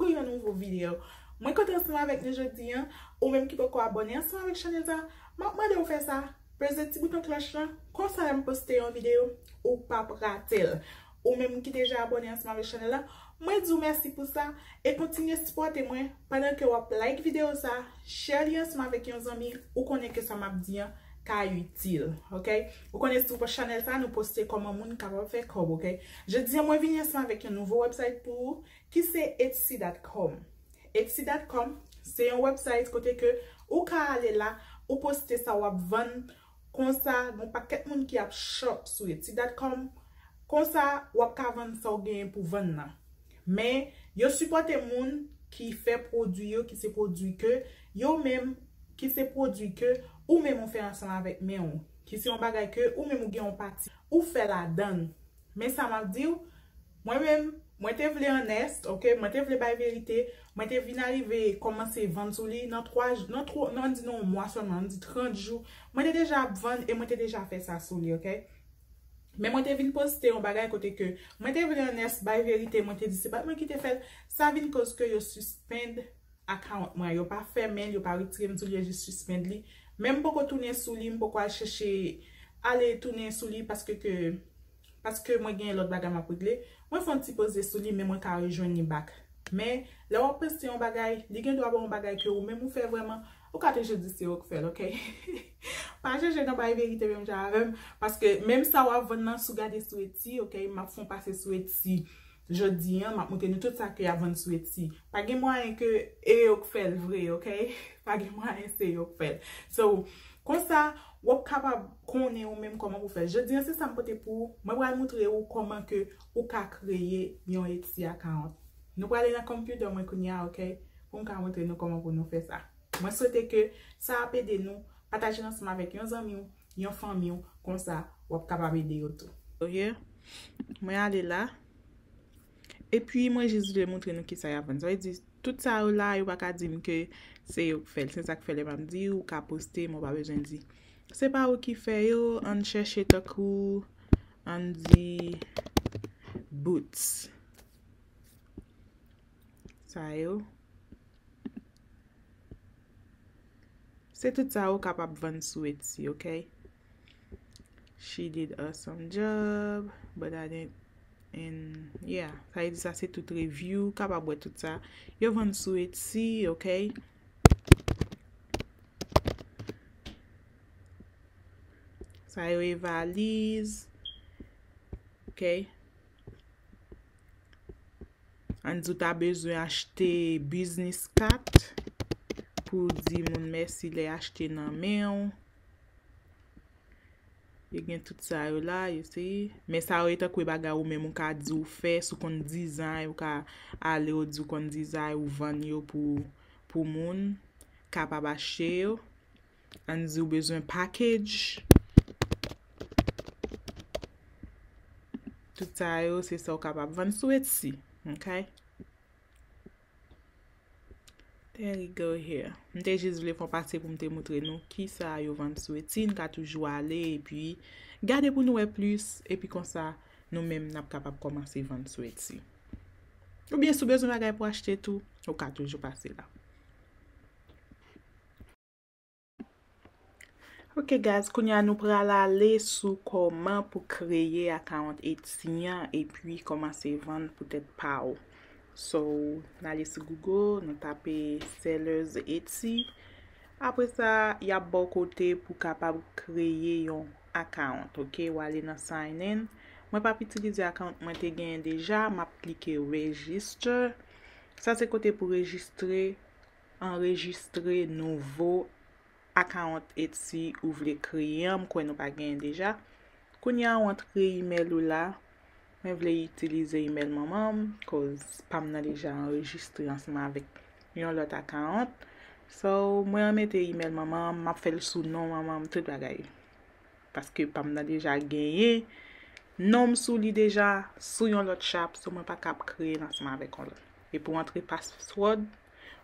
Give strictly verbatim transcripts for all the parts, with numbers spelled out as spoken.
Yon nouvo videyo. Mwen kontan ansanm avèk nou jodi an. Ou menm ki poko abòne ansanm avèk chanèl sa, m ap mande w fè sa. Peze ti bouton klòch lan. Konsa lè m poste yon videyo, ou p ap rate l. Ou menm ki deja abòne ansanm avèk chanèl la, mwen di w mèsi pou sa. E kontinye sipòte mwen pandan ke w ap like videyo sa, share li ansanm avèk yon zanmi ou konnen ke sa m ap di an ka itil, ok? Ou konnen sou chanèl sa, nou poste kòman moun kapab fè kòb, ok? Jodi an, mwen vini ansanm avèk yon nouvo website pou ou, ki se Etsy dot com. Etsy dot com, se yon website kote ke ou ka ale la, ou poste sa w ap vann, konsa, gon pakèt moun ki ap shop sou Etsy dot com, konsa, w ap ka vann sa w genyen pou vann nan. Men, yo sipòte moun ki fè pwodui yo, ki se pwodui ke yo menm, ki se pwodui ke ou menm ou fè ansanm avèk men w, ki se yon bagay ke ou menm ou gen yon pati ou fè ladan l. Men sa m ap di w, mwen menm, mwen te vle onest, ok? Mwen te vle bay verite, mwen te vin arive kòmanse vann sou li nan twa jou, nan twa, nan di nan yon mwa sèlman, ann di trant jou, mwen te deja ap vann e mwen te deja fè sa sou li, ok? Men mwen te vin poste yon bagay kote ke mwen te vle onest, bay verite, mwen te di se pa t mwen ki te fè l, sa vin koz ke yo sispend account mwen, yo pa fèmen l, yo pa retire m sou li, yo jis sispend li. Men m poko tounen sou li, m poko al chèche ale tounen sou li paske ke, paske mwen gen lòt bagay m ap regle. Mwen fè yon ti poze sou li, men mwen ka rejwenn li back. Men, lè w ap poste yon bagay, li gen dwa ba w yon bagay ke ou menm ou fè vrèman, ou ka toujou di se ou k fè l, ok? Pa chèche nan bay verite menm jan avè m, paske menm sa w ap vann nan, si w gade sou Etsy, ok? M ap fè yon pase sou Etsy. Jodi an, m ap montre nou tout sa ke y ap vann sou Etsy. Pa gen mwayen ke e yo k fè l vre, ok? Pa gen mwayen se yo k fè l. So, konsa, w ap kapab konnen ou menm kòman pou fè l. Jodi an, se sa m pote pou ou. Mwen pral montre ou kòman ke ou ka kreye yon Etsy account. Nou prale nan computer mwen kounye a, ok? Pou m ka montre nou kòman pou nou fè sa. Mwen swete ke sa ap ede nou. Pataje l ansanm avèk yon zanmi w, yon fanmi w, konsa w ap kapab ede yo tou. So here, mwen ale la. Epi mwen jis vle montre nou kisa y ap vann. Sa vle di, tout sa yo la, yo pa ka di m ke se yo k fè l. Se sa k fè lè m ap di ou ka poste, men w pa bezwen di se pa ou ki fè yo, ann chèche tankou, ann di boots. Sa yo. Se tout sa ou kapab vann sou Etsy, ok? She did awesome job, but I didn't, and yeah, sa vle di sa se tout review, kapab wè tout sa. Yo vann sou Etsy, ok? Sa yo e valiz, ok? Ann di w ta bezwen achte business card pou w di moun mèsi lè y achte nan men w. Yo gen tout sa yo la, you see. Men sa yo e tankou e bagay ou menm ou ka di w fè, si w konn dizay, ou ka ale ou di w konn dizay, ou vann yo pou, pou moun kapab achte yo. Ann di w bezwen package. Tout sa yo, se sa w kapab vann sou Etsy, ok? There you go here. M te jis vle fè yon pase pou m te montre nou kisa yo vann sou Etsy. N ka toujou ale epi gade pou nou wè plis. Epi konsa, nou menm n ap kapab kòmanse vann sou Etsy. Oubyen si w bezwen bagay pou achte tou, ou ka toujou pase la. Ok guys, kounye a nou pral ale sou kòman pou kreye account Etsy an epi kòmanse vann pou tèt pa w. So, n ale sou Google, nou tape sellers Etsy. Apre sa, y ap ba w kote pou kapab kreye yon account, ok? W ale nan sign in. Mwen p ap itilize account mwen te genyen deja, m ap klike register. Sa se kote pou rejistre, anrejistre nouvo account Etsy ou vle kreye an, m kwè nou pa genyen deja. Kounye a, w antre email ou la. Mwen vle itilize email manman m, cause pa m nan deja anrejistre ansanm avèk yon lòt account. So, mwen mete email manman m, m ap fè l sou non manman m, tout bagay. Paske pa m nan deja genyen non m sou li deja, sou yon lòt chat, so mwen pa kab kreye l ansanm avèk yon lòt. E pou antre password,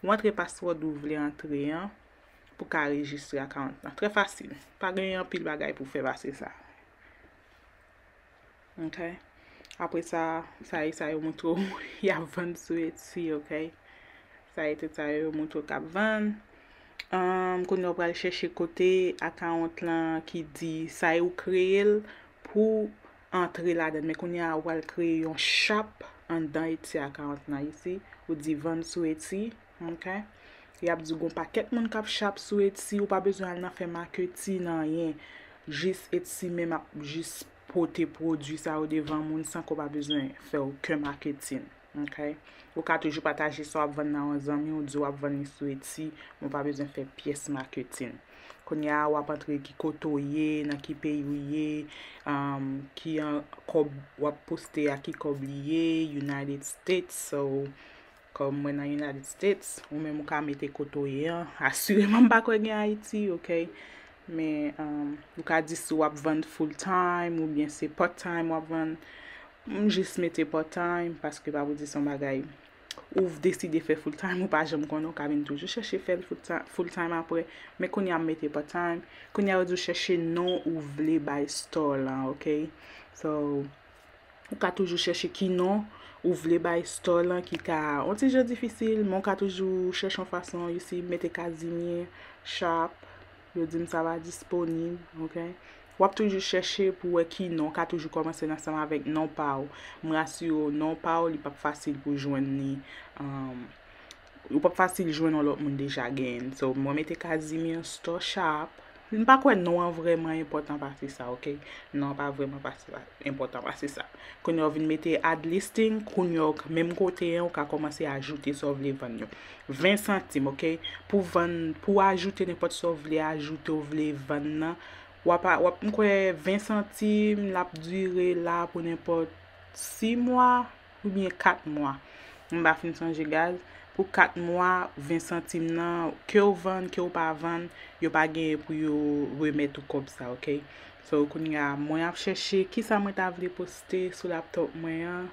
ou antre password ou vle antre an, pou ka rejistre account lan. Trè fasil. Pa gen anpil bagay pou fè pase sa. Ok? Apre sa, sa e sa yo montre w y ap vann sou Etsy, ok? Sa e tout sa yo, yo montre w k ap vann. Um, kounye a w pral chèche kote account lan ki di sa e ou kreye l pou antre ladan l. Men kounye a w pral kreye yon shop anndan Etsy account lan isi. Ou di vann sou Etsy, ok? Y ap di w gon pakèt moun k ap shop sou Etsy, ou pa bezwen al nan fè marketing anyen. Jis Etsy menm ap jis pote pwodui sa yo devan moun san ke w pa bezwen fè okenn marketing. Ok? Ou ka toujou pataje sa w ap vann nan yon zanmi w, di w ap vann li sou Etsy, men w pa bezwen fè pyès marketing. Kounye a, w ap antre ki kote w ye, nan ki peyi w ye, um, ki an, kòb w ap poste a, ki kòb li ye, United States, so, kòm mwen nan United States, ou menm ou ka mete kote w ye an. Asireman, m pa kwè gen Ayiti, ok? Men, um, ou ka di si w ap vann full time oubyen se part time w ap vann. M jis mete part time paske pa pou di se yon bagay ou deside fè full time, ou pa janm konnen, ou ka vin toujou chèche fè l full time, full time apre. Men kounye a m mete part time. Kounye a yo di w chèche non ou vle bay store lan, ok? So, ou ka toujou chèche ki non ou vle bay store lan ki ka yon ti jan difisil, men ou ka toujou chèche yon fason, you see, mete Casimir Shop, yo di m sa pa disponib, ok? W ap toujou chèche pou wè ki non, ou ka toujou kòmanse ansanm avèk non pa w. M rasire w, non pa w, li p ap fasil pou jwenn li. Um, ou p ap fasil jwenn yon lòt moun deja genyen l. So, mwen mete Casimir Store Shop. M pa kwè non an vrèman enpòtan pase sa, ok? Non an pa vrèman pase, enpòtan pase sa. Kounye a w vin mete add listing, kounye a w menm kote an, ou ka kòmanse ajoute sa w vle vann yo. Ven santim, ok? Pou vann, pou ajoute nenpòt sa w vle ajoute, w vle vann nan, w ap, w ap, m kwè ven santim, l ap dire la pou nenpòt sis mwa oubyen kat mwa. M pa fin sonje, guys. Pou kat mwa, ven santim nan, ke w vann, ke w pa vann, yo pa genyen pou yo remèt ou kòb sa, ok? So, kounye a, mwen ap chèche kisa mwen ta vle poste sou laptop mwen an.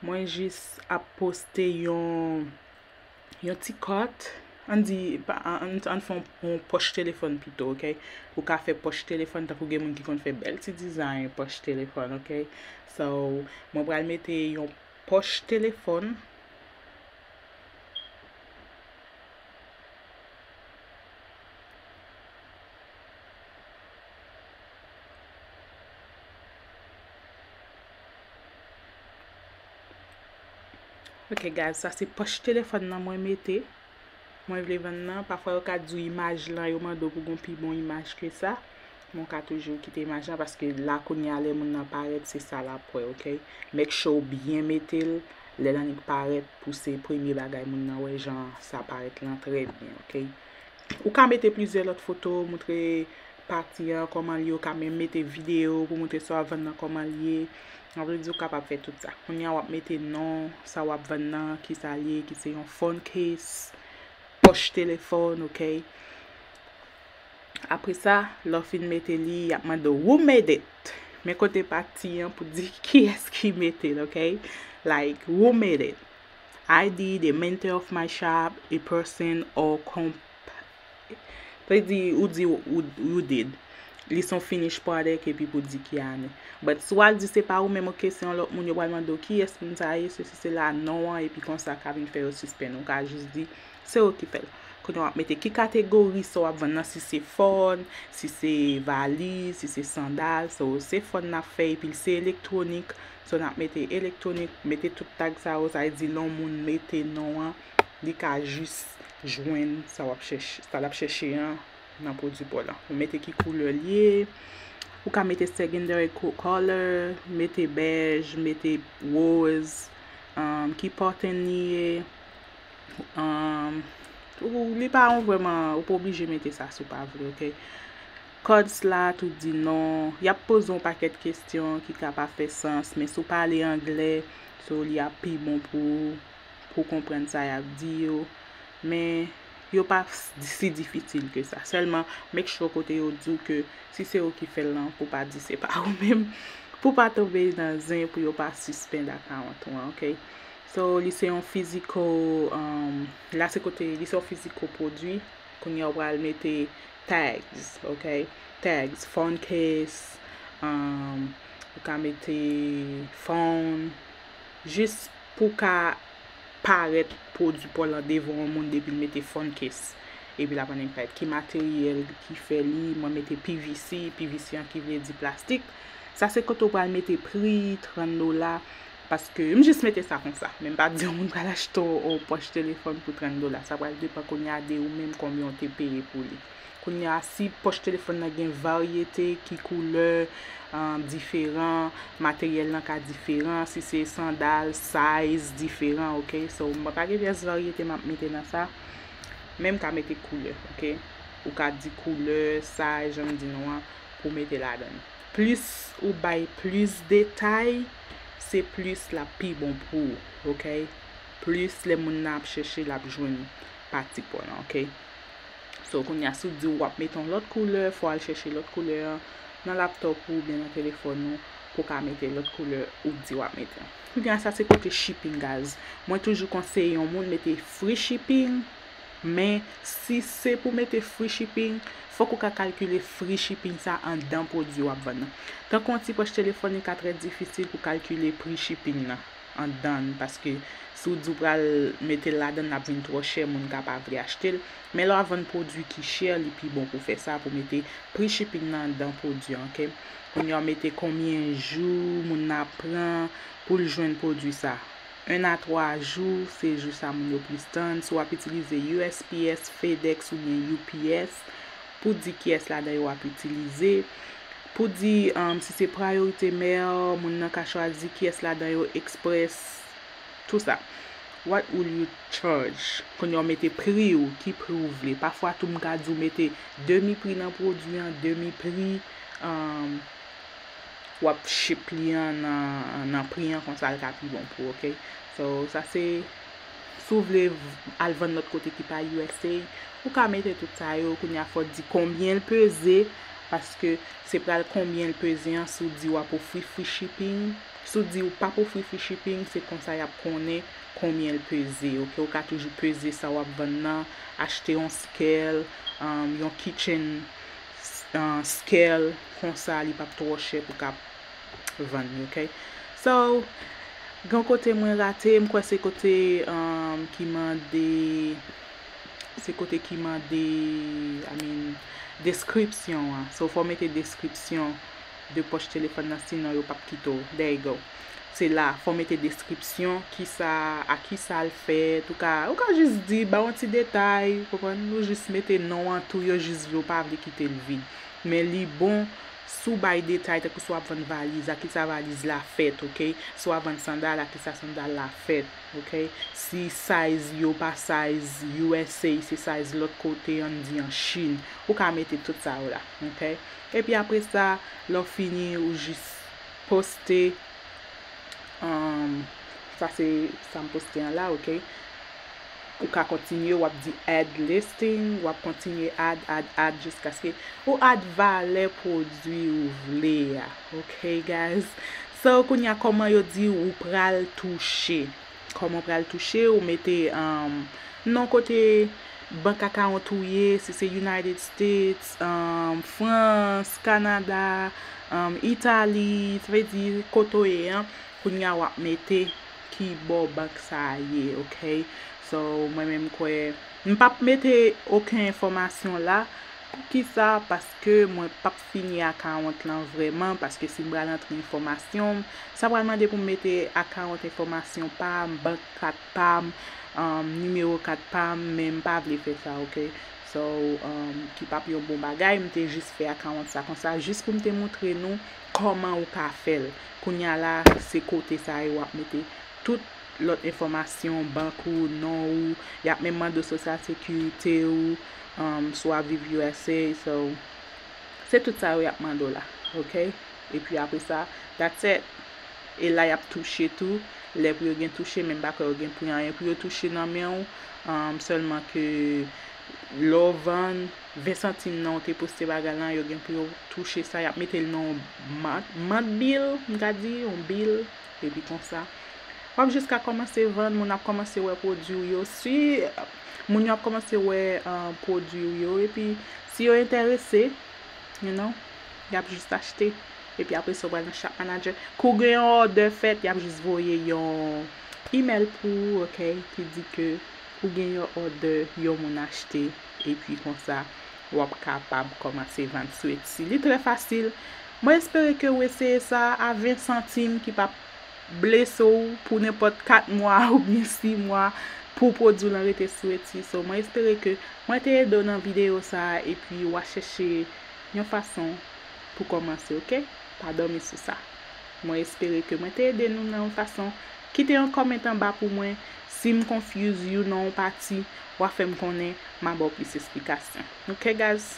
Mwen jis ap poste yon, yon ti carte. Ann di, pa, ann, ann fè yon, yon pòch telefòn pito, ok? Ou ka fè pòch telefòn, tankou gen moun ki konn fè bèl ti dizayn pòch telefòn, ok? So, mwen pral mete yon pòch telefòn. Ok, guys, sa se pòch telefòn nan mwen mete. Mwen vle vann nan. Pafwa yo ka di w imaj lan, yo mande w pou gon pi bon imaj ke sa. Men w ka toujou kite imaj lan, paske la kounye a lè moun nan parèt, se sa l ap wè, ok? Make sure w byen mete l, lè l annik parèt, pou se premye bagay moun nan wè jan sa parèt lan trè byen, ok? Ou ka mete plizyè lòt foto, moutre pati an, kòman l ye, ou ka menm mete videyo pou moutre sa w ap vann nan kòman l ye. Sa vle di ou kapab fè tout sa. Kounye a w ap mete non, sa w ap vann nan, kisa l ye, ki se yon phone case, pòch telefòn, ok? Apre sa, lè w fin mete li, y ap mande w, "Who made it?" Men kote pati an pou di kiyès ki mete l, ok? Like, "Who made it?" "I did, a mentor of my shop, a person or comp-," Sa vle di, ou di, ou, you did. Li se yon finish product, epi pou di ki ane. But si w al di se pa ou menm, ok, se yon lòt moun, yo pral mande w kiyès moun sa ye, sesi sela, non an, epi konsa ka vin fè yo sispann. Ou ka jis di, se ou ki fè l. Kounye a w ap mete ki kategori sa w ap vann nan, si se fòn, si se valiz, si se sandal, so se fòn n ap fè, epi l se elektwonik, so n ap mete elektwonik, mete tout tag sa yo, sa vle di lè yon moun mete non an, li ka jis jwenn sa w ap chèche, sa l ap chèche an nan pwodui pa w lan. Ou mete ki koulè l ye, ou ka mete secondary co-, color, mete bèj, mete woz, um, ki pattern li ye, um, ou, li pa yon vrèman, ou pa oblije mete sa si w pa vle, ok? Codes la, tou di non. Y ap poze w yon pakèt kesyon ki ka pa fè sans, men si w pale anglè, so li ap pi bon pou ou, pou w konprann sa y ap di yo. Men, yo pa s-, si difisil ke sa. Sèlman, make sure kote yo di w ke si se ou ki fè l lan, pou w pa di se pa ou menm, pou w pa tonbe nan zen, pou yo pa sispann account ou an, ok? So, li se yon physical, um, la se kote, li se yon physical pwodui. Kounye a w pral mete tags, ok? Tags, phone case, um, ou ka mete phone, jis pou w ka parèt pwodui pa w lan devan yon moun depi l mete phone case. Epi l ap annik parèt ki materyèl ki fè li, mwen mete P V C, P V C an ki vle di plastik. Sa se kote w pral mete pri, trant dola, paske m jis mete sa konsa. Men m pa di yon moun pral achte yon pòch telefòn pou trant dola. Sa pral depann kounye a de ou menm konbyen w te peye pou li. Kounye a, si pòch telefòn nan gen varyete, ki koulè diferan, materyèl lan ka diferan, si se sandal, size diferan, oke? So, mwen pa gen pyès varyete m ap mete nan sa, men m ka mete koulè, oke? Ou ka di koulè, size, jan m di nou an, pou mete ladan l. Plis ou bay plis detay, se plis l ap pi bon pou ou, oke? Plis lè moun nan ap chèche, l ap jwenn pati pa w lan, oke? So, kounye a, si w di w ap mete yon lòt koulè, fò w al chèche lòt koulè an nan laptop ou oubyen nan telefòn ou pou w ka mete lòt koulè ou di w ap mete. Kounye a, sa se kote shipping, guys. Mwen toujou konseye yon moun mete free shipping, men si se pou mete free shipping, fòk ou ka kalkile free shipping sa anndan pwodui w ap vann nan. Tankou yon ti pòch telefòn, li ka trè difisil pou kalkile pri shipping nan anndan l, paske si w di w pral mete l ladan l, l ap vin twò chè, moun ka pa vle achte l. Men lè w ap vann pwodui ki chè, li pi bon pou w fè sa, pou w mete pri shipping nan anndan pwodui an, oke? Kounye a, w mete konbyen jou moun nan ap pran pou l jwenn pwodui sa. En a twa jou, se jou sa moun yo plis tann. Si w ap itilize U S P S, FedEx oubyen U P S, pou di kiyès ladan yo w ap itilize. Pou di, um, si se priority mail, moun nan ka chwazi kiyès ladan yo express, tou sa. What will you charge? Kounye a w mete pri w, ki pri w vle. Pafwa tou m ka di w mete demi pri nan pwodui an, demi pri, um, w ap ship li an nan, nan pri an, konsa l ka pi bon pou ou, oke? So, sa se si w vle v- al vann lòt kote ki pa U S A, ou ka mete tout sa yo, kounye a fò w di konbyen l peze, paske se pral konbyen l peze an, si w di w ap ofri free shipping, si w di w p ap ofri free shipping, se konsa y ap konnen konbyen l peze, oke? Ou ka toujou peze sa w ap vann nan, achte yon scale, um, yon kitchen s- uh, scale, konsa li p ap twò chè pou w ka vann li, oke? So, gen yon kote mwen rate, m kwè se kote, um, ki mande, se kote ki mande, I mean, deskripsyon an. So, fò w mete deskripsyon de pòch telefòn nan, sinon yo p ap kite w. There you go. Se la, fò w mete deskripsyon, kisa, a kisa l fèt, ou ka, ou ka jis di, ba yon ti detay, konprann? Ou jis mete non an tou, yo jis vle, ou pa vle kite l vid. Men li bon, si w bay detay, tankou si w ap vann valiz, a kisa valiz la fèt, oke? Si w ap vann sandal, a kisa sandal la fèt, oke? Si size yo pa size U S A, se size lòt kote, ann di an Chin. Ou ka mete tout sa yo la, oke? Epi apre sa, lè w fini, ou jis poste, um, sa se sa m poste an la, oke? Ou ka kontinye, w ap di add listing, w ap kontinye add, add, add, jiskaske ou add valè pwodui ou vle a. Ok, guys? So, kounye a, kòman yo di ou pral touche? Kòman w pral touche? Ou mete, um, non kote bank account ou ye, si se United States, um, Frans, Kanada, um, Itali, sa vle di kote w ye an. Kounye a, w ap mete ki bò bank sa a ye, ok? So, mwen menm, m kwè, m p ap mete okenn enfòmasyon la. Poukisa? Paske mwen p ap fini account lan vrèman, paske si m pral antre enfòmasyon m, sa pral mande pou m mete account, enfòmasyon pa m, bank kat pa m, um, nimewo kat pa m, men m pa vle fè sa, ok? So, um, ki p ap yon bon bagay, m te jis fè account sa konsa, jis pou m te montre nou kòman ou ka fè l. Kounye a la, se kote sa yo w ap mete tout lòt enfòmasyon, bank ou, non ou, y ap menm mande w sosyal sekirite ou, um, si w ap viv U S A, so, se tout sa yo y ap mande w la, ok? Epi apre sa, that's it. E la y ap touche tou, lè pou yo gen touche, men m pa kwè yo gen pou anyen pou yo touche nan men w, um, sèlman ke lè w vann, ven santim nan ou te poste bagay lan, yo gen pou yo touche sa, y ap mete l nan yon mant, mant bill, m ka di, yon bill, epi konsa. W ap jis ka kòmanse vann, moun ap kòmanse wè pwodui w yo. Si moun yo ap kòmanse wè, uh, pwodui w yo, epi si yo enterese, you know, y ap jis achte. Epi apre sa, w pral nan Shop Manager. Kou gen yon òdè fèt, y ap jis voye yon email pou ou, ok, ki di ke ou gen yon order yon moun achte, epi konsa w ap kapab kòmanse vann sweti. Li trè fasil. Mwen espere ke w eseye sa a ven santim ki p ap blese w pou nenpòt kat mwa oubyen sis mwa pou pwodui w lan rete sweti. So, mwen espere ke mwen te ede w nan videyo sa a epi w a chèche yon fason pou kòmanse, ok? Pa dòmi sou sa. Mwen espere ke mwen te ede nou nan yon fason. Kite yon comment anba pou mwen. Si m confuse you nan yon pati, w a fè m konnen, m a ba w plis esplikasyon. Ok, guys?